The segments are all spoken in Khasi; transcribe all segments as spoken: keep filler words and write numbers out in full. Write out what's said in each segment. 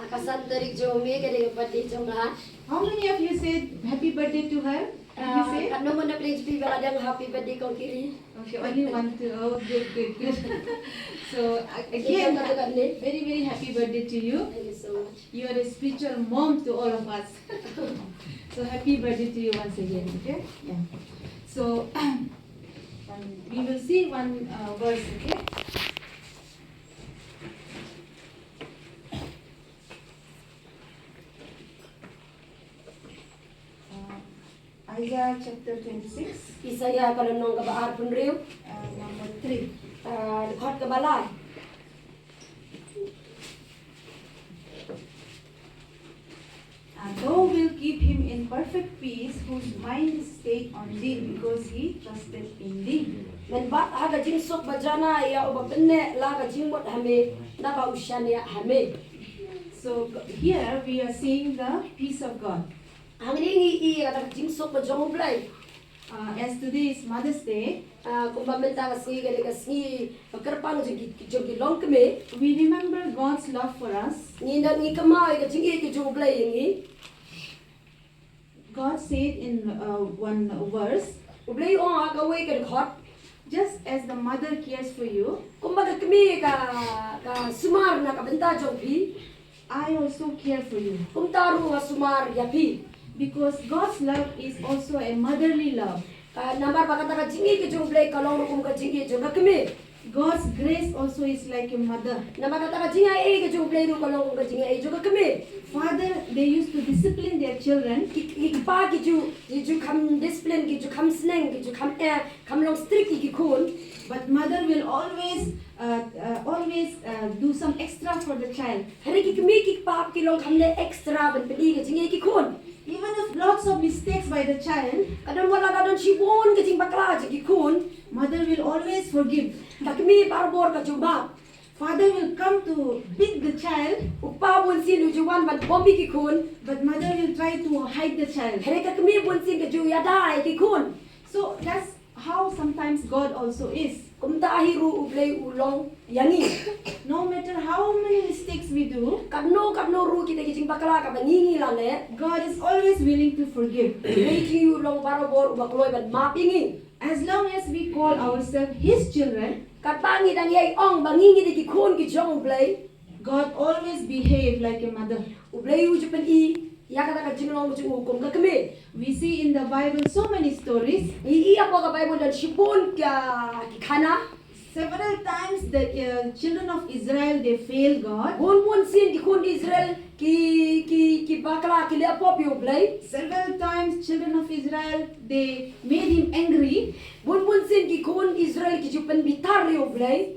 Ka san tarik jong May ka dei ka birthday jong nga. How many of you said happy birthday to her? Did you say? Katno mon na pdeng jong phi ba la dang happy birthday Kong Kiri? Okay, only one, two. Oh, good, good, good. So, a- again, very, very happy birthday to you. Thank you so much. You are a spiritual mom to all of us. So, happy birthday to you once again, okay? Yeah. So, um, we will see one uh, verse, okay? Uh, Isaiah chapter twenty-six. Isaiah ka lynnong kaba arphew hynriew. Uh, number three. Uh, dkhot kaba lai. Uh, thou wilt keep him in perfect peace, whose mind is stayed on thee, because he trusted in thee. Men bat ha ka jingsuk ba jana ïa uba pynneh la ka jingmut ha me, naba u shaniah ha me. So here we are seeing the peace of God. Hangne ngi i ïa kata ka jingsuk ba jong U Blei. Uh, as today is Mother's Day, uh, kumba mynta ka sngi ka dei ka sngi ba kyrpang jong ki, jong ki longkmie. We remember God's love for us. Ngi da ngi kynmaw ïa ka jingïeit ka jong U Blei ïa ngi. God said in uh, one verse, U Blei u ong ha kawei ka dkhot. Just as the mother cares for you, kumba ka kmie ka, ka sumar na ka bynta jong phi, I also care for you. Kumta ruh nga sumar ïa phi. Because God's love is also a motherly love. Ka namar ba kata ka jingïeit ka jong U Blei ka long ruh kum ka jingïeit jong ka kmie. God's grace also is like a mother. Namar kata ka jingaiei ka jong U Blei ruh ka long kum ka jingaiei jong ka kmie. Father, they used to discipline their children. Ki, ki kpa ki ju, ki ju kham discipline, ki ju kham sneng, ki ju kham eh, kham long strict ïa ki khun. But mother will always, uh, uh, always uh, do some extra for the child. Hynrei ki kmie ki kpa ki long kham leh extra ban pyni ka jingïeit ki khun. Even if lots of mistakes by the child, ka don wat la ka don shibun ka jingbakla jong ki khun, mother will always forgive. Ka kmie barabor ka ju map. Father will come to beat the child. U kpa bunsien u ju wan ban bom ïa ki khun. But mother will try to hide the child. Hynrei ka kmie bunsien ka ju ïada ïa ki khun. So that's how sometimes God also is. Kumta hi ruh U Blei u long ïa ngi. No matter how many mistakes we do, katno katno ruh kita ki jingbakla kaba ngi ngi la leh, God is always willing to forgive. U Blei hi u long barabor uba kloi ban map ïa ngi. As long as we call ourselves His children, katba ngi dang ïai ong ba ngi ngi dei ki khun ki jong U Blei, God always behave like a mother. U Blei u ju pyni ïa kata ka jinglong jong u kum ka kmie. We see in the Bible so many stories. Ngi i hapoh ka Bible don shibun ka ki khana. Several times the uh, children of Israel, they fail God. Bun bun sien ki khun Israel ki, ki, ki bakla, ki leh pop ïa U Blei. Several times children of Israel, they made him angry. Bun bun sien ki khun Israel ki ju pynbitar ïa U Blei.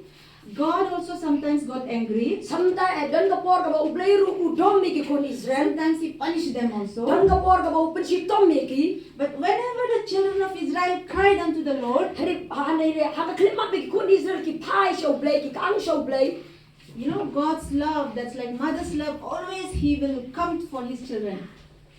God also sometimes got angry. Sometimes, eh, don ka por kaba U Blei ruh u dom ïa ki khun Israel. Sometimes he punished them also. Don ka por kaba u pynshitom ïa ki. But whenever the children of Israel cried unto the Lord, hynrei ha, hynrei ha ka khyllipmat ba ki khun Israel ki phai sha U Blei, ki kang sha U Blei. You know, God's love, that's like mother's love, always he will come for his children.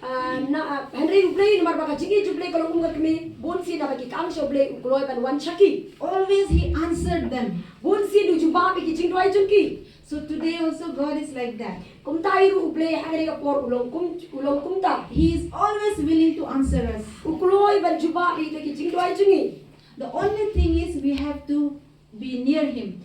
Ah, na, ah, hynrei U Blei namar ba ka jingïeit jong U Blei ka long kum ka kmie, bun sien haba ki kang sha U Blei u kloi ban wan sha ki. Always he answered them. Bun sien u jubab ïa ki jingduwai jong ki. So today also God is like that. Kumta hi ruh U Blei ha kane ka por u long kum, u long kumta. He is always willing to answer us. U kloi ban jubab ïa kita ki jingduwai jong ngi. The only thing is we have to be near him.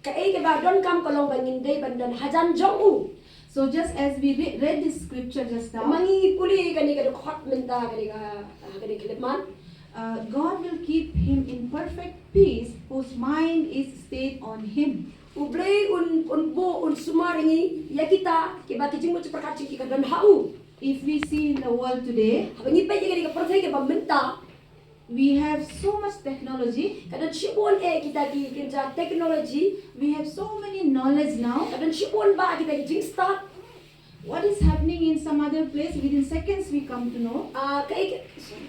Kaei kaba donkam ka long ba ngin dei ban don hajan jong u. So just as we re- read this scripture just now, ma ngi pule kane ka dkhot mynta kane ka, ah, kane ka khyllipmat. Uh, God will keep him in perfect peace whose mind is stayed on him. U Blei un, un buh, un sumar ïa ngi, ïa kita kiba ki jingmut jingpyrkhat jong ki ka don ha u. If we see in the world today, haba ngi peit ïa kane ka pyrthei kaba mynta, we have so much technology. Ka don shibun eh kita ki kynja technology. We have so many knowledge now. Ka don shibun bha kita ki jingstad. What is happening in some other place, within seconds we come to know. Ah, kaei ka, sorry.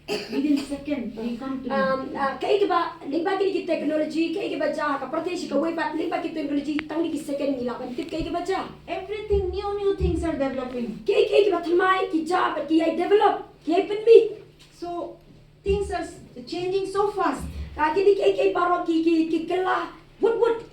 Within second we come to know. Um, ah, kaei kaba, lyngba kine ki technology, kaei kaba jia ha ka pyrthei shi kawei pat, lyngba ki technology, tang ki second ngi lah ban tip kaei kaba jia. Everything, new, new things are developing. Kaei kaei kiba thymmai ki jia bad ki ïai develop, ki ïai pynmih. So things are s- changing so fast. Ka kine kiei kiei baroh ki, ki, ki kylla wut wut.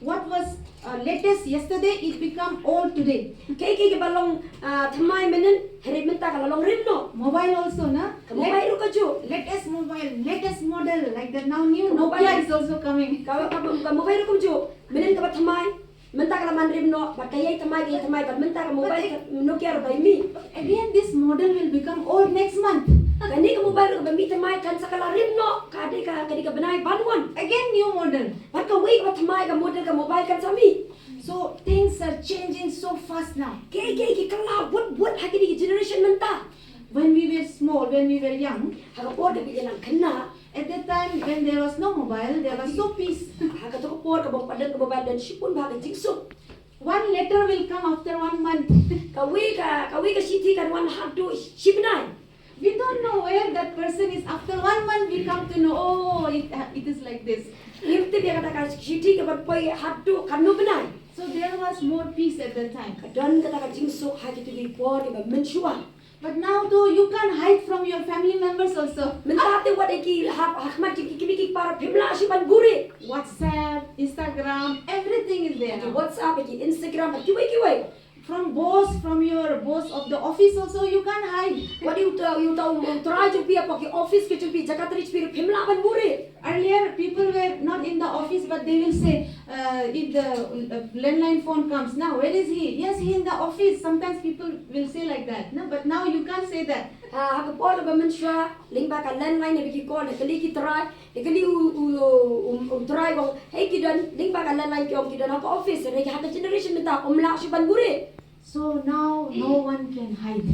What was uh, latest yesterday, it become old today. Kaei kaei kaba long, ah, thymmai mynhynnin, hynrei mynta ka la long rim noh. Mobile also, na? Ka mobile ruh kajuh. Latest mobile, latest model, like that. Now new Nokia is also coming. Ka, ka, ka mobile ruh kumjuh. Mynhynnin kaba thymmai, mynta ka la man rim noh, bad ka ïai thymmai, ka ïai thymmai, bad mynta ka mobile, ka Nokia ruh bai mih. Again, this model will become old next month. Kane ka mobile ruh kaba mih thymmai kan sa ka la rim noh, ka dei ka, ka dei ka bnai ban wan. Again, new model. Bad kawei kaba thymmai ka model ka mobile kan sa mih. So things are changing so fast now. Kaei kaei ki kylla bud bud ha kine ki generation mynta. When we were small, when we were young, ha ka por kaba ngi dang khynnah, at that time when there was no mobile, there was so peace. Ha kato ka por kaba ym pat don ka mobile, don shibun bha ka jingsuk. One letter will come after one month. Kawei ka, kawei ka shithi kan wan haduh shi bnai. We don't know where that person is. After one month, we come to know, oh, it, it is like this. Ngim tip ïa kata ka shithi ka ban poi haduh katno bnai. So there was more peace at that time. Ka don kata ka jingsuk ha kito ki por kiba mynshuwa. But now, though, you can't hide from your family members also. Mynta te wat ïa ki ha, ha khmat ki, ki kmie ki kpa ruh phim lah shuh ban buhrieh. WhatsApp, Instagram, everything is there. Ki WhatsApp, ki Instagram, kiwei kiwei. From boss, from your boss of the office also, you can't hide. Wat ïa uta, ïa uta u trai jong phi hapoh ki office ki jong phi, jaka trei jong phi ruh phim lah ban buhrieh. Earlier, people were not in the office, but they will say, uh, if the uh, landline phone comes, now where is he? Yes, he in the office. Sometimes people will say like that. No, but now you can't say that. Ha, ha ka por kaba mynshuwa, lyngba ka landline ne ba ki call, ne kylli ki trai, ne kylli u, u, u, u, u trai u ong, hei ki don, lyngba ka landline ki ong ki don ha ka office, ne ha ka generation mynta, ym lah shuh ban buhrieh. So now no one can hide.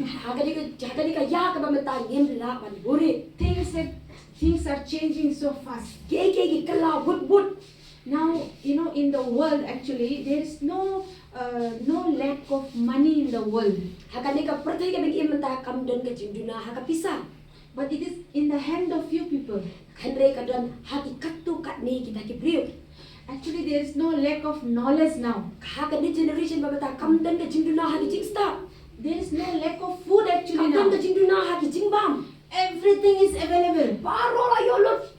Ha kane ka, ha kane ka ïa kaba mynta ngim lah ban buhrieh. Things have, things are changing so fast. Kiei kiei ki kylla bud bud. Now, you know, in the world actually, there is no uh, no lack of money in the world. Ha kane ka pyrthei kaba ngi im mynta kam don ka jingduna ha ka pisa. But it is in the hand of few people. Hynrei ka don ha ki katto katne kita ki briew. Actually, there is no lack of knowledge now. Ha kane generation ba mynta kam don ka jingduna ha ki jingstad. There is no lack of food actually now. Kam don ka jingduna ha ki jingbam. Everything is available. Baroh la ïoh lut.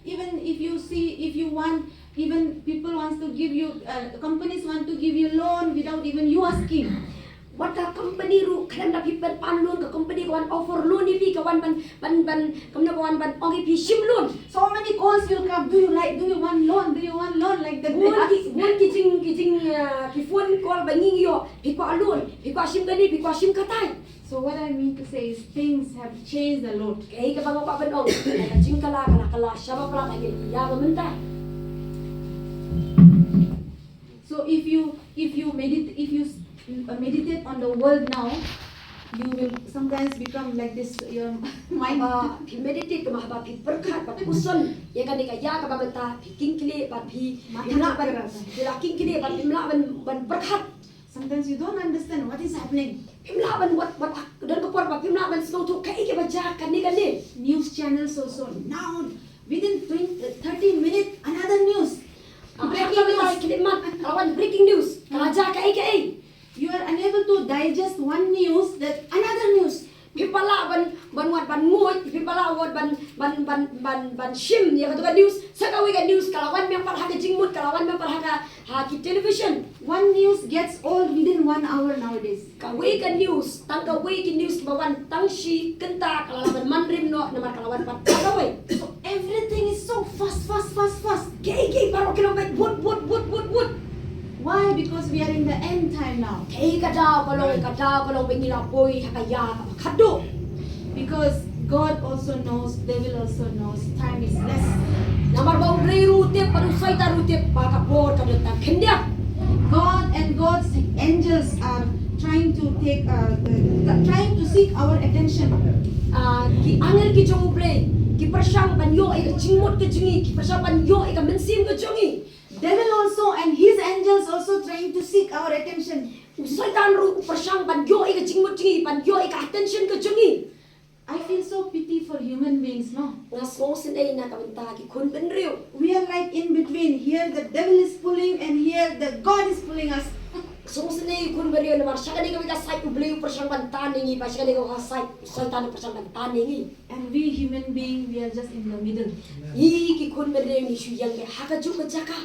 Even if you see, if you want, even people wants to give you, uh, companies want to give you loan without even you asking. Wat ka company ruh khlem da phi pan loan, ka company ka wan offer loan ïa phi, ka wan ban, ban, ban, kumno, ka wan ban ong ïa phi shim loan. So many calls will come. Do you like? Do you want loan? Do you want loan? Like that. Bun ki, bun ki jing, ki jing, uh, ki phone call ba ngi ïoh. Phi kwah loan, phi kwah shim kane, phi kwah shim katai. So what I mean to say is things have changed a lot. Kaei kaba nga kwah ban ong, ka jingkylla ka la kylla shaba palat ha kine ki ïa ba mynta. So if you, if you medit-, if you s-, uh, meditate on the world now, you will sometimes become like this, your mind. Haba phi meditate, kumba haba phi pyrkhat bad pyrshang ïa kane ka ïa kaba mynta, phi king kine bad phi, phi mla ban, phi la king kine bad phi mla ban, ban pyrkhat. Sometimes you don't understand what is happening. Phim lah ban wat, wat, don ka por ba phim lah ban sngewthuh kaei kaba jia kane kane. News channels also now, within twenty, thirty minutes another news. Ah, breaking news. Ka la wan breaking news. Ka la jia kaei kaei. You are unable to digest one news, that another news. Phim pat lah ban, ban wat ban nguid, phim pat lah wat ban, ban, ban, ban, ban shim ïa katu ka news. Sa kawei ka news ka la wan biang pat ha ka jingmut, ka la wan biang pat ha ka, ha ki television. One news gets old within one hour nowadays. Kawei ka news, tang kawei ki news kiba wan tang shi kynta ka la lah ban man rim noh namar ka la wan pat tang kawei. So everything is so fast, fast, fast, fast. Kiei kiei baroh ki long beit bud bud bud bud bud. Why? Because we are in the end time now. Kaei ka daw ka long, ka daw ka long ba ngi la poi ha ka ïa kaba khatduh. Because God also knows, devil also knows, time is less. Namar ba U Blei ruh u tip bad u Soitan ruh u tip ba ka por ka don tang khyndiat. God and God's angels are trying to take, uh, uh, trying to seek our attention. Ah, ki angel ki jong U Blei ki pyrshang ban ïoh ïa ka jingmut ka jong ngi, ki pyrshang ban ïoh ïa ka mynsiem ka jong ngi. Devil also and his angels also trying to seek our attention. U Soitan ruh u pyrshang ban ïoh ïa ka jingmut jong ngi, ban ïoh ïa ka attention ka jong ngi. I feel so pity for human beings, no? Nga sngewsynei na ka bynta ki khun bynriew. We are like in between. Here the devil is pulling and here the God is pulling us. Sngewsynei khun bynriew namar sha kane kawei ka side U Blei u pyrshang ban tan ïa ngi, bad sha kane kawei ka side u Soitan u pyrshang ban tan ïa ngi. And we human being, we are just in the middle. Ngi ki khun bynriew ngi shu ïeng beit ha kajuh ka jaka.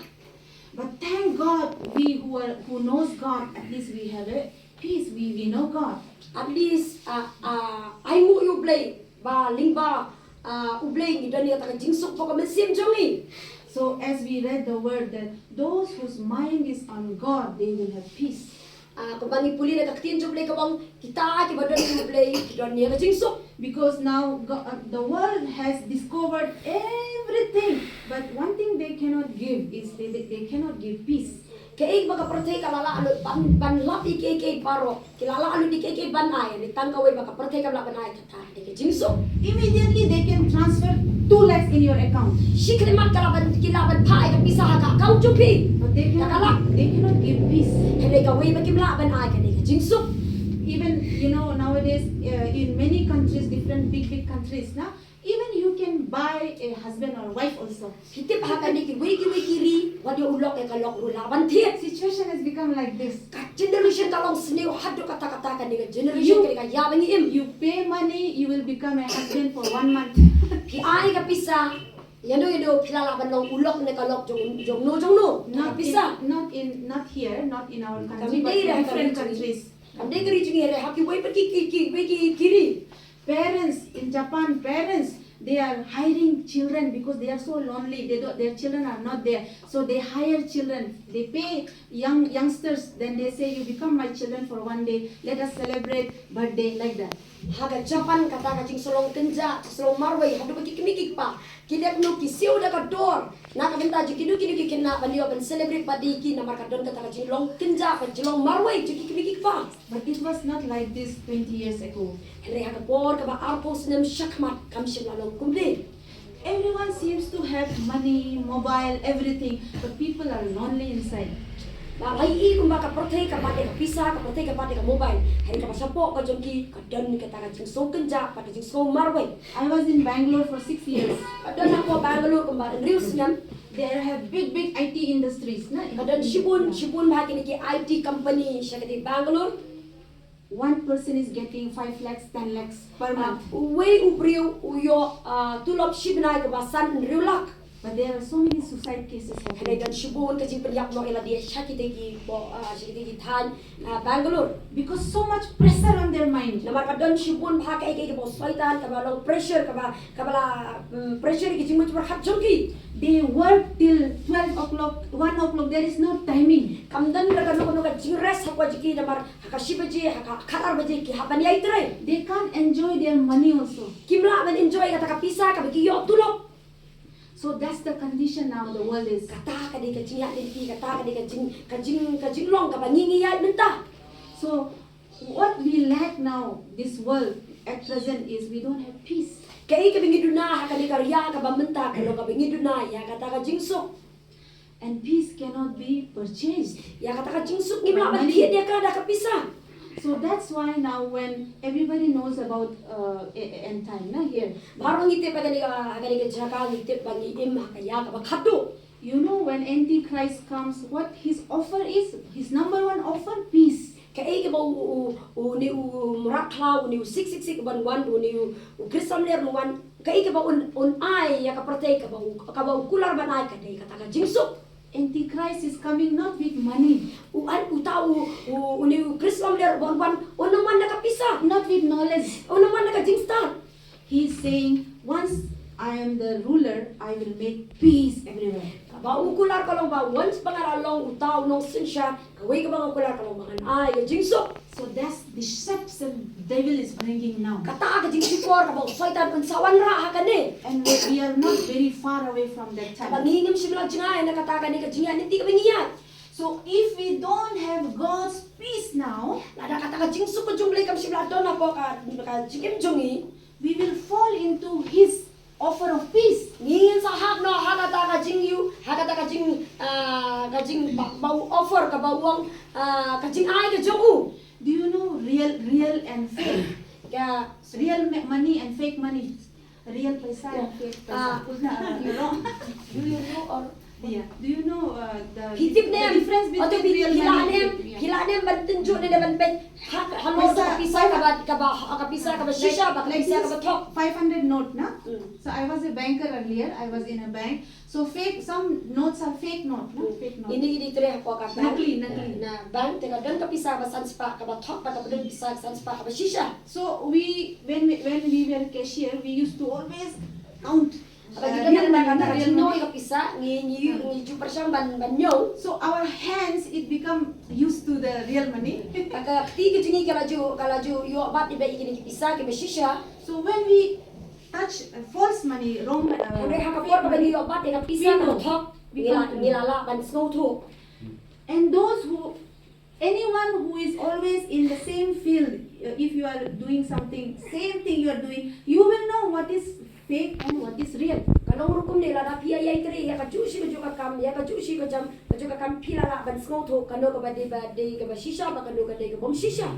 But thank God, we who are, who knows God, at least we have a peace. We, we know God. At least, uh, uh, ai nguh ïa U Blei ba lyngba, uh, U Blei ngi don ïa kata ka jingsuk hapoh ka mynsiem jong ngi. So as we read the word that those whose mind is on God, they will have peace. Ah, kumba ngi pule na ka ktien jong U Blei ka ong kita kiba don ïa U Blei ki don ïa ka jingsuk. Because now go- uh, the world has discovered everything, but one thing they cannot give is they, they, they cannot give peace. Kaei ba ka pyrthei ka la lah lut ban, ban lap ïa kiei kiei baroh, ki la lah lut ïa kiei kiei ban ai, hynrei tang kawei ba ka pyrthei kam lah ban ai, kata ka dei ka jingsuk. Immediately they can transfer two lakhs in your account. Shi khyllipmat ka lah ban, ki lah ban phah ïa ka pisa ha ka account jong phi. But they cannot, they cannot give peace. Hynrei kawei ba kim lah ban ai ka dei ka jingsuk. Even, you know, nowadays, uh, in many countries, different big, big countries, na, even you can buy a husband or wife also. Phi tip ha kane kiwei kiwei ki ri, wat ïa u lok ïa ka lok ruh lah ban thied. Situation has become like this. Ka generation ka long sniew haduh katta katta, kane ka generation, you, kane ka ïa ba ngi im. You pay money, you will become a husband for one month. Phi ai ka pisa, ïa no ïa no phi la lah ban long u lok ne ka lok jong, jong no jong no. Ka pisa. Not in, not in, not here, not in our country, but in different countries. Kam dei ka ri jong ngi re, ha kiwei pat ki, ki, ki, ki, ki ri. Parents in Japan, parents, they are hiring children because they are so lonely. They don't, their children are not there. So they hire children. They pay young youngsters. Then they say, "You become my children for one day. Let us celebrate birthday," like that. Ha ka Japan kata ka jingshlong kynjah, jingshlong marwei haduh ba ki kmie ki kpa ki leit noh ki siew da ka dor na ka bynta jong kino kino ki khynnah ban ïoh ban celebrate birthday ki, namar ka don kata ka jinglong kynjah, ka jinglong marwei jong ki kmie ki kpa. But it was not like this twenty years ago. Hynrei ha ka por kaba arphew snem shakhmat kam shym la long kumne. Everyone seems to have money, mobile, everything, but people are lonely inside. Ba la ïohi kumba ka pyrthei ka bat ïa ka pisa, ka pyrthei ka bat ïa ka mobile, hynrei kaba shapoh ka jong ki ka don kata ka jingsngewkynjah bad ka jingsngew marwei. I was in Bangalore for six years. Nga don hapoh Bangalore kumba hynriew snem. They have big, big I T industries, na? Ka don shibun, shibun bha kine ki I T company sha kane Bangalore. One person is getting five lakhs, ten lakhs per month. Uwei u briew u ïoh, ah, tulop shi bnai kaba san hynriew lak. But there are so many suicide cases happening. Hynrei don shibun ka jingpynïap noh ïa lade sha kita ki, ah, sha kita ki thaiñ, ah, Bangalore. Because so much pressure on their mind. Namar ka don shibun bha kaei kaei kaba u soitan, kaba long pressure, kaba, kaba la, mm, pressure ïa ki jingmut jingpyrkhat jong ki. They work till twelve o'clock, one o'clock, there is no timing. Kam don ruh kano kano ka jingrest hapoh jong ki, namar ha ka shi baje, ha ka khatar baje ki hap ban ïai trei. They can't enjoy their money also. Kim lah ban enjoy kata ka pisa kaba ki ïoh tulop. So that's the condition now the world is. Kata ka dei ka jingïaid lynti, kata ka dei ka jing, ka jing, ka jinglong kaba ngi ngi ïaid mynta. So what we lack now, this world at present, is we don't have peace. Kaei kaba ngi duna ha kane ka ria kaba mynta ka long kaba ngi duna ïa kata ka jingsuk. And peace cannot be purchased. Ïa kata ka jingsuk ngim lah ban thied ïa ka da ka pisa. So that's why now when everybody knows about, uh, e- e- end time, na, here. Baroh ngi tip ha kane ka, ha kane ka jaka ngi tip ba ngi im ha ka ïa kaba khatduh. You know, when Antichrist comes, what his offer is? His number one offer, peace. Kaei kaba u, u, u, une u mrad khlaw, une u six six six ban wan, une u, u Khrist samler ban wan. Kaei kaba un, un ai ïa ka pyrthei, kaba u, kaba u kular ban ai ka dei kata ka jingsuk. Antichrist is coming not with money. U an, uta u, u, une u Khrist samler ban wan, un ym wan da ka pisa. Not with knowledge. Un ym wan da ka jingstad. He is saying, "Once I am the ruler, I will make peace everywhere." Kaba u kular ka long ba once ba nga la long uta u nongsynshar, kawei kaba nga kular ka long ba ngan ai ka jingsuk. So that's deception devil is bringing now. Kata ka jingshukor kaba u soitan un sa wanrah ha kane. And we, we are not very far away from that time. Kaba ngi ngim shym la jngai na kata kane ka jingïaid lynti kaba ngi ïaid. So if we don't have God's peace now, lada kata ka jingsuk ka jong U Blei kam shym la don hapoh ka, ka jingim jong ngi, we will fall into his offer of peace. Ngin sa hap noh ha kata ka jingïoh, ha kata ka jing, ah, ka jing ba, ba u offer, kaba u ong, ah, ka jingai ka jong u. Do you know real, real and fake? Ka real ma- money and fake money. Real paisa and fake paisa. Ah. Ulta, uh, you know? Do you know or Yeah. Do you know uh, the, Phi tip the ne em? Difference between real money? Phi lah ne em? Yeah. Phi lah ne em ban tynjuh ne ban peit ha, halor ka pisa kaba, kaba, ka pisa kaba shisha bad ka pisa kaba thok. Five hundred note, na? Mm. So I was a banker earlier. I was in a bank. So fake, some notes are fake note, na? Mm. Fake note. Ini, ini treh hapoh ka bank. Nakli, nakli. Na bank te ka don ka pisa ba san spah kaba thok bad ka don pisa san spah kaba shisha. So we, when we, when we were cashier, we used to always count. Haba ngi don ka, ka, ka jingnong ïa ka pisa, ngi, ngi, ngi ju pyrshang ban, ban ñiew. So our hands, it become used to the real money. Ka, ka kti ka jong ngi ka la ju, ka la ju ïoh bat ïa kine ki pisa kiba shisha. So when we touch uh, false money, wrong, uh, hynrei ha ka por kaba ngi ïoh bat ïa ka pisa kaba thok, ngi la, ngi la lah ban sngewthuh. And those who Anyone who is always in the same field, uh, if you are doing something, same thing you are doing, you will know what is fake and what is real. Ka long ruh kumne, lada phi ïai trei ïa kajuh shi kajuh ka kam, ïa kajuh shi ka jam, kajuh ka kam, phi la lah ban sngewthuh kano kaba dei, ba dei kaba shisha bad kano ka dei ka bym shisha.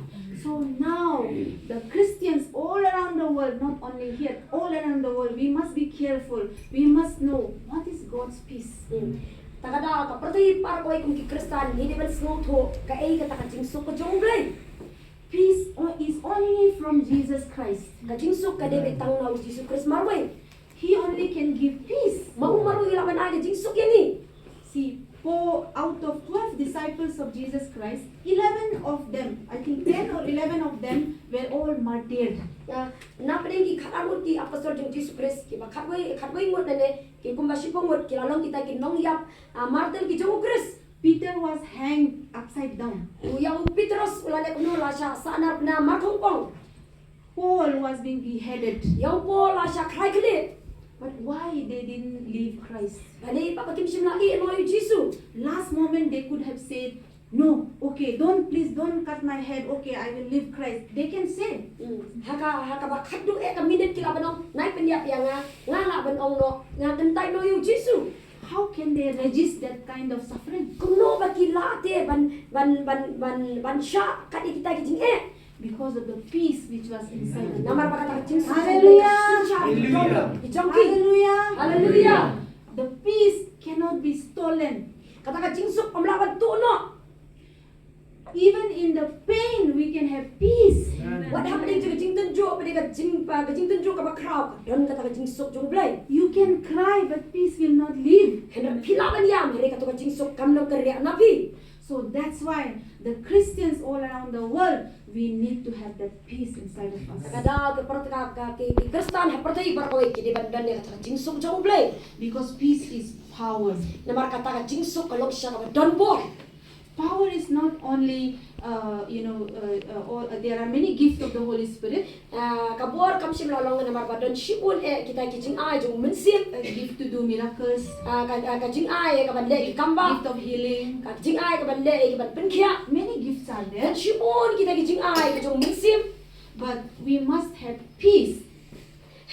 So now, the Christians all around the world, not only here, all around the world, we must be careful. We must know what is God's peace. Hmm. Te ka daw ka pyrthei baroh kawei kum ki Khristan ngi dei ban sngewthuh kaei kata ka jingsuk ka jong U Blei. Peace o- is only from Jesus Christ. Ka jingsuk ka dei beit tang na U Jisu Khrist marwei. He only can give peace. Ma u marwei u lah ban ai ka jingsuk ïa ngi. See, for out of twelve disciples of Jesus Christ, eleven of them, I think ten or eleven of them were all martyred. Ya, na pdeng ki khatar ngut ki apostol jong Jisu Khrist, kiba khatwei, khatwei ngut ne, ki kumba shiphew ngut ki la long kita ki nongïap, ah, martyr ki jong U Khrist. Peter was hanged upside down. U ïa u Petros u la leh kumno, la shah sahnarphna markhongpong. Paul was being beheaded. Ïa u Paul la shah khlai khlieh. But why they didn't leave Christ? Balei ba kim shym la ïeh noh ïa u Jisu? Last moment they could have said, "No, okay, don't, please don't cut my head. Okay, I will leave Christ." They can say. Hmm. Ha ka, ha kaba khatduh eh ka minit ki lah ban ong, nai pynïap ïa nga, nga lah ban ong noh, nga kyntait noh ïa u Jisu. How can they resist that kind of suffering? Kumno ba ki lah te ban, ban, ban, ban, ban shah kat ïa kita ki jingeh? Because of the peace which was inside them. Namar ba kata ka jingsuk. Hallelujah. Hallelujah. Hallelujah. Hallelujah. The peace cannot be stolen. Kata ka jingsuk ym lah ban tuh noh. Even in the pain, we can have peace. Amen. Wat hapdeng jong ka jingtynjuh, hapdeng ka jing, ka jingtynjuh kaba khraw, ka don kata ka jingsuk jong U Blei. You can cry, but peace will not leave. Hynrei phi lah ban ïam, hynrei kato ka jingsuk kam nang kyrïah na phi. So that's why the Christians all around the world, we need to have that peace inside of us. Ka daw ka pyrthei ka, ka, ki, ki Khristan ha pyrthei baroh kawei ki dei ban don ïa kata ka jingsuk jong U Blei. Because peace is power. Namar kata ka jingsuk ka long shisha kaba don bor. Power is not only, uh, you know, uh, uh, all, uh, there are many gifts of the Holy Spirit. Ah, ka bor kam shym la long namar ba don shibun eh kita ki jingai jong u Mynsiem. A gift to do miracles. Ah, ka, ah, ka jingai eh ka ban leh ki kambah. Gift of healing. Ka jingai eh ka ban leh eh ka ban pynkhiah. Many gifts are there. Don shibun kita ki jingai ka jong u Mynsiem. But we must have peace.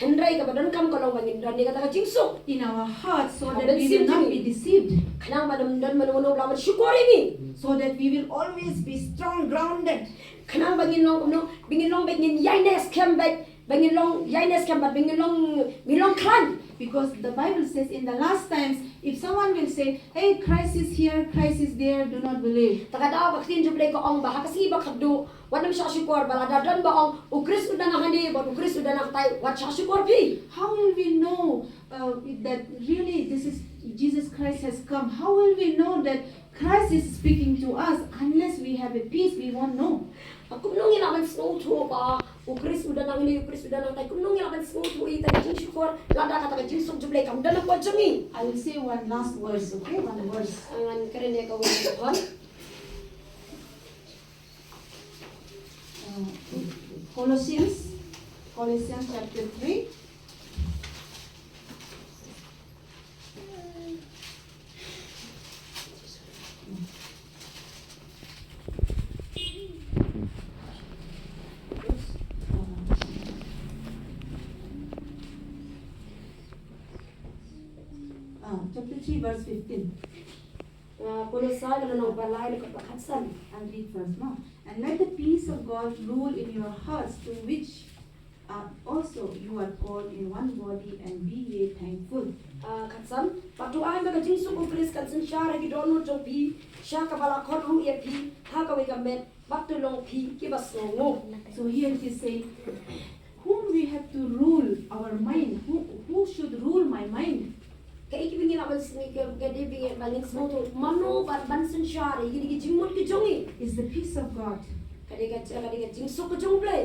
Hynrei kaba donkam ka long ba ngin don ïa kata ka jingsuk. In our hearts, so that we will not be deceived. Khnang ba ym don mano mano ba la shukor ïa ngi. So that we will always be strong, grounded. Khnang ba ngin long, no, ba ngin long, ba ngin ïaineh skhem, ba, ba ngin long ïaineh skhem, ba ngin long, ngin long khlaiñ. Because the Bible says in the last times, if someone will say, "Hey, Christ is here, Christ is there," do not believe. Te ka daw ka ktien jong U Blei ka ong ba ha ka sngi ba khatduh, wat nym shah shukor, ba lada don ba ong, "U Khrist u don hangne, bad u Khrist u don hatai," wat shah shukor phi. How will we know, uh, that really this is Jesus Christ has come? How will we know that Christ is speaking to us? Unless we have a peace, we won't know. Kumno ngi lah ban sngewthuh ba u Khrist u don hangne, u Khrist u don hatai? Kumno ngi lah ban sngewthuh ïa kata ka jingshukor lada kata ka jingsuk jong U Blei kam don hapoh jong ngi? I will say one last verse, okay? One verse. Ngan kren ïa kawei ka dkhot. Uh, Colossians, Colossians chapter three. Ah, chapter three, verse fifteen. Ah, Kolosai, lynnong ba lai, dkhot ba khatsan. I'll read first, no? "And let the peace of God rule in your hearts, to which Uh, also, you are called in one body, and be ye thankful. Ah, khatsan, bad to ai ba ka jingsuk u Khrist kan synshar ha ki dohnud jong phi, sha kaba la khot ruh ïa phi ha kawei ka met, bad to long phi kiba sngewnguh. So here it is saying, whom we have to rule our mind? Who, who should rule my mind? Kaei kaba ngin lah ban sngewthuh, ka, ka dei ba ngin, ba ngin sngewthuh mano ban, ban synshar ïa kine ki jingmut ki jong ngi. Is the peace of God. Ka dei ka, ka dei ka jingsuk ka jong U Blei.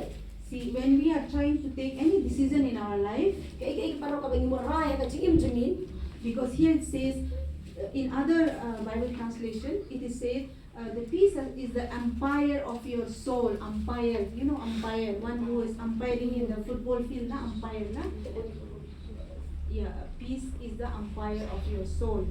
See, when we are trying to take any decision in our life, kaei, kaei baroh kaba ngi mut rai ha ka jingim jong ngi. Because here it says, uh, in other, uh, Bible translation, it is said, uh, the peace is the umpire of your soul. Umpire, you know, umpire, one who is umpiring in the football field, na umpire, na? Yeah, peace is the umpire of your soul.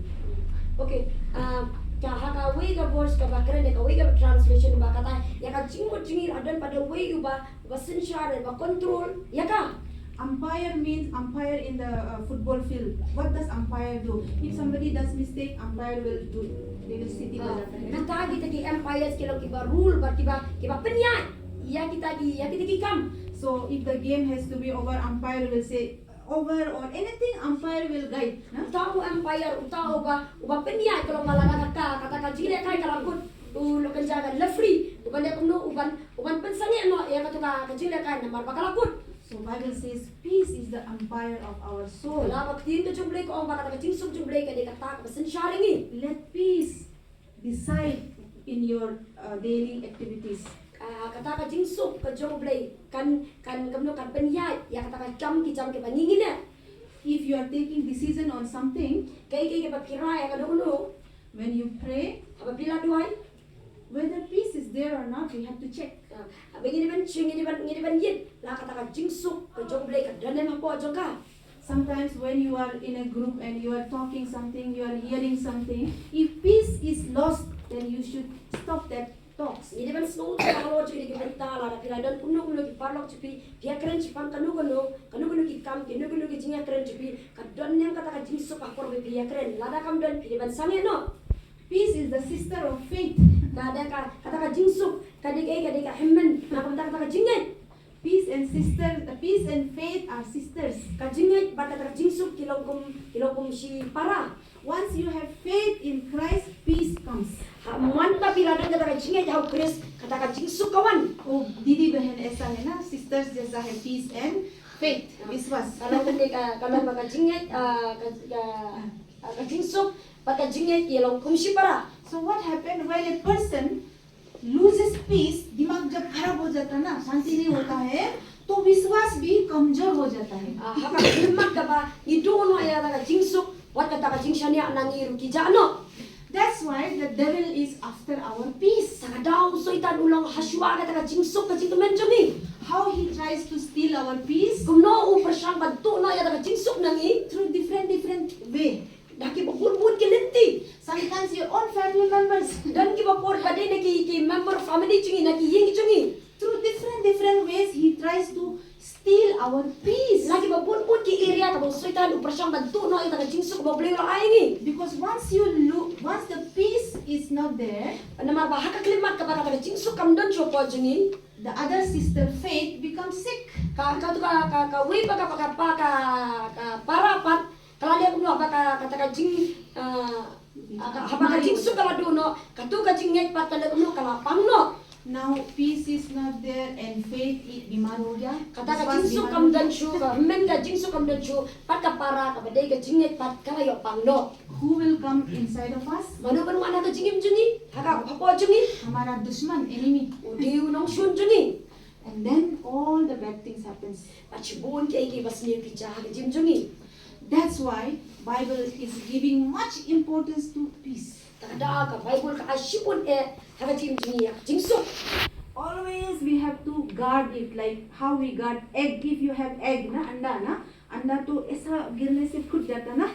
Okay, um, ka ha kawei ka verse kaba kren, kawei ka translation ba kata, ïa ka jingmut jong ngi la don pat da uwei uba, uba synshar, uba control ïa ka. Umpire means umpire in the, uh, football field. What does umpire do? If somebody does mistake, umpire will do, they will sit in the Ah, left hand. Kita kita ki umpires ki long kiba rule, ba kiba, kiba pynïaid ïa kita ki, ïa kita ki kam. So if the game has to be over, umpire will say over, or anything, umpire will guide, na? Uta u umpire, uta uba, uba pynïaid ka long ba lada ka, kata ka jinglehkai ka la kut, u la kynja ka referee, uban leh kumno, uban, uban pynsangeh noh ïa kato ka, ka jinglehkai namar ba ka la kut. So Bible says, peace is the umpire of our soul. Ka la ba ktien ka jong U Blei ka ong ba kata ka jingsuk jong U Blei ka dei kata kaba synshar ïa ngi. Let peace decide in your, uh, daily activities. Ah, kata ka jingsuk ka jong U Blei kan, kan kumno, kan pynïaid ïa kata ka kam ki jam kiba ngi ngi leh. If you are taking decision on something, kaei kaei kaba phi rai ïa kano kano, when you pray, haba phi la duwai, whether peace is there or not, we have to check. Ah, haba ngi dei ban check, ngi dei ban, ngi dei ban ïit la kata ka jingsuk ka jong U Blei ka don ne em hapoh jong ka. Sometimes when you are in a group and you are talking something, you are hearing something, if peace is lost, then you should stop that talks. Ngi dei ban sngewthuh halor jong ngi ki bynta, lada phi la don kumno kumno ki paralok jong phi, phi ïakren shaphang kano kano, kano kano ki kam, kano kano ki jingïakren jong phi, ka don ne em kata ka jingsuk ha por ba phi ïakren? Lada kam don, phi dei ban sangeh noh. Peace is the sister of faith. Ka dei ka, kata ka jingsuk ka dei ka, ka dei ka hynmen na ka bynta kata ka jingngeit. Peace and sister, peace and faith are sisters. Ka jingngeit bad kata ka jingsuk ki long kum, ki long kum shipara. Once you have faith in Christ, peace comes. Ha, man ba phi la don kata ka jingngeit ha u Khrist, kata ka jingsuk ka wan. Oh, दीदी बहन ऐसा है ना, sisters जैसा है peace and faith, विश्वास. Ka long ka, ka long ba ka jingngeit, ah, ka, ka, ah, ka jingsuk bad ka jingngeit ki long kum shipara. So what happened when a person loses peace, दिमाग जब खराब हो जाता है ना, शांति नहीं होता है, तो विश्वास भी कमजोर हो जाता है। Ah, ha ka khyllipmat kaba ngi duh noh ïa kata ka jingsuk, wat kata ka jingshaniah na ngi ruh ki jah noh. That's why the devil is after our peace. Te ka daw u Soitan u long ha shuwa kata ka jingsuk ka jingkmen jong ngi. How he tries to steal our peace? Kumno u pyrshang ban tuh noh ïa kata ka jingsuk na ngi? Through different, different way. Da kiba bun bun ki lynti. Sometimes your own family members. Don kiba por ba dei na ki, ki member family jong ngi, na ki ïing jong ngi. Through different, different ways, he tries to steal our peace. Na kiba bun bun ki area kaba u Soitan u pyrshang ban tuh noh ïa kata ka jingsuk kaba U Blei u la ai ngi. Because once you lo-, once the peace is not there, namar ba ha ka khyllipmat kaba kata ka jingsuk kam don shuwa jong ngi, the other sister faith becomes sick. Ka, ka, ka, ka, kawei pat ka, ka, ka, ka, ka para pat ka la leh kumno, haba ka, kata ka jing, ah, ah, ka, haba ka jingsuk ka la duh noh, kato ka jingngeit pat ka leh kumno, ka la pang noh. Now peace is not there and faith is बीमार हो गया. Kata ka विश्वास jingsuk बीमार kam हो don गया. Shuh, ka hynmen ka jingsuk kam don shuh, pat ka para kaba dei ka jingngeit pat ka la ïoh pang noh. Who will come inside of us? Mano ban wan ha ka jingim jong ngi, ha ka, hapoh jong ngi? हमारा दुश्मन, enemy. U dei u nongshun jong ngi. And then all the bad things happens. Bad shibun kiei kiei basniew ki jia ha ka jingim jong ngi. That's why Bible is giving much importance to peace. Te ka daw ka Bible ka ai shibun eh ha ka jingim jong ngi ïa ka jingsuk. Always we have to guard it, like how we guard egg. If you have egg na, anda na, अंडा तो ऐसा गिरने से फूट जाता ना।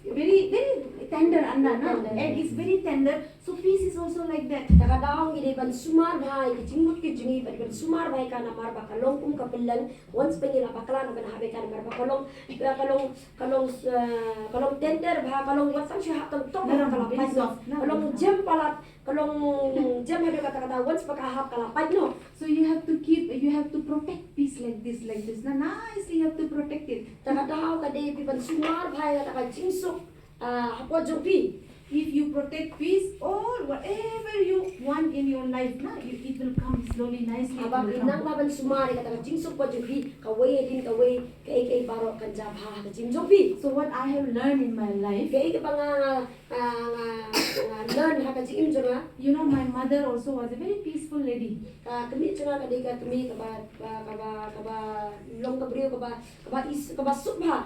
Very, very tender अंडा ना। Tender. Egg is very tender. So peace is also like that. Kata ka daw ngi dei ban sumar bha ïa ka jingmut ka jong ngi, ban sumar bha ïa ka namar ba ka long kum ka pyllang. Once ba ngi la bakla, ngi ban hap ïa ka namar ba ka long, ka long, ka long, eh, ka long tender bha, ka long wat tang shu hap tang tok. Nurm, ka la very pait noh. Soft, nurm. Ka long jem palat, ka long jem haduh katta katta, once ba ka hap ka la pait noh. So you have to keep, you have to protect peace like this, like this. Na, nicely you have to protect it. Kata ka daw ka dei phi ban sumar bha ïa kata ka jingsuk, ah, hapoh jong phi. If you protect peace, all whatever you want in your life, na, you, it will come slowly, nicely, it will come. Haba phi nang bha ban sumar ïa kata ka jingsuk hapoh jong phi, kawei hadien kawei, kaei kaei baroh kan jia bha ha ka jingim jong phi. So what I have learned in my life, kaei kaba nga, nga, nga, nga, nga learn ha ka jingim jong nga. You know, my mother also was a very peaceful lady. Ka kmie jong nga ka dei ka kmie kaba, kaba, kaba, kaba long ka briew kaba, kaba is, kaba suk bha.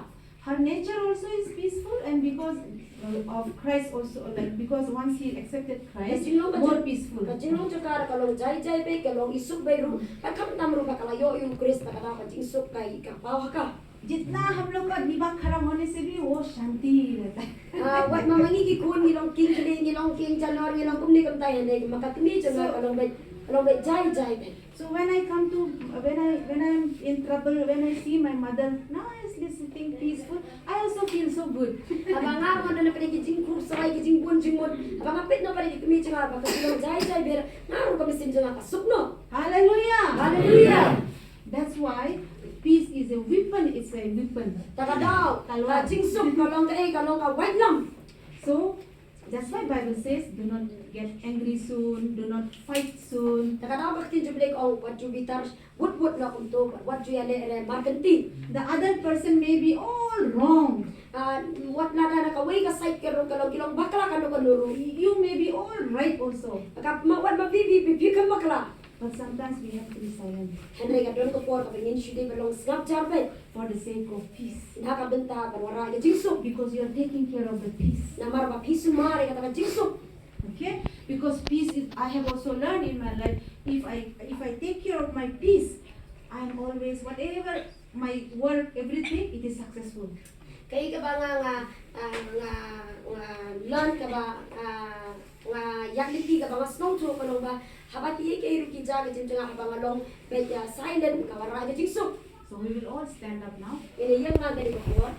Her nature also is peaceful, and because, uh, of Christ also, like, because once he accepted Christ, ka jinglong ka more jong, peaceful. Ka jinglong jong ka ka long jai jai beit, ka long isuk beit ruh, bad khamtam ruh ba ka la ïoh ïa u Khrist, kata ka daw ka jingsuk ka ïa ka paw ha ka. जितना हम लोग का दिमाग खराब होने से भी वो शांति रहता है। Ah, wat ma ma ngi ki khun ngi long king kli, ngi long king jalor, ngi long kumne kumtai, hynrei ma ka kmie jong nga ka long beit, ka long beit jai jai beit. So when I come to, when I, when I am in trouble, when I see my mother nicely sitting peaceful, I also feel so good. Haba nga ruh nga don ha kane ka jingkhuslai, ka jingbun jingmut, haba nga peit noh ha kane ka kmie jong nga ba ka long jai jai beit, nga ruh ka mynsiem jong nga ka suk noh. Hallelujah. Hallelujah. That's why peace is a weapon, it's a weapon. Kata ka daw, ka jingsuk ka long kaei, ka long ka waitlong. So that's why Bible says, do not get angry soon, do not fight soon. Kata ka daw ka ktien jong U Blei ka ong, wat ju bitar wut wut noh kumto, wat ju ïaleh re markynti. The other person may be all wrong. Ah, wat lada na kawei ka side ka ruh ka long, ki long bakla kano kano ruh. You may be all right also. Ka ma wat ma phi phi phi phi khlem bakla. But sometimes we have to be silent. Hynrei ka don ka por kaba ngin shu dei ban long sngap jar beit. For the sake of peace. Na ka bynta ban wanrah ïa ka jingsuk. Because you are taking care of the peace. Namar ba phi sumar ïa kata ka jingsuk. Okay? Because peace is, I have also learned in my life, if I, if I take care of my peace, I am always, whatever my work, everything, it is successful. Kaei kaba nga, nga, ah, nga, nga learn kaba, ah, nga ïaid lynti kaba nga sngewthuh ka long ba haba kiei kiei ruh ki jia ha ka jingim jong nga, haba nga long beit, ah, silent, ka wanrah ïa ka jingsuk. So we will all stand up now. Ngin ïeng lang ha kane ka por.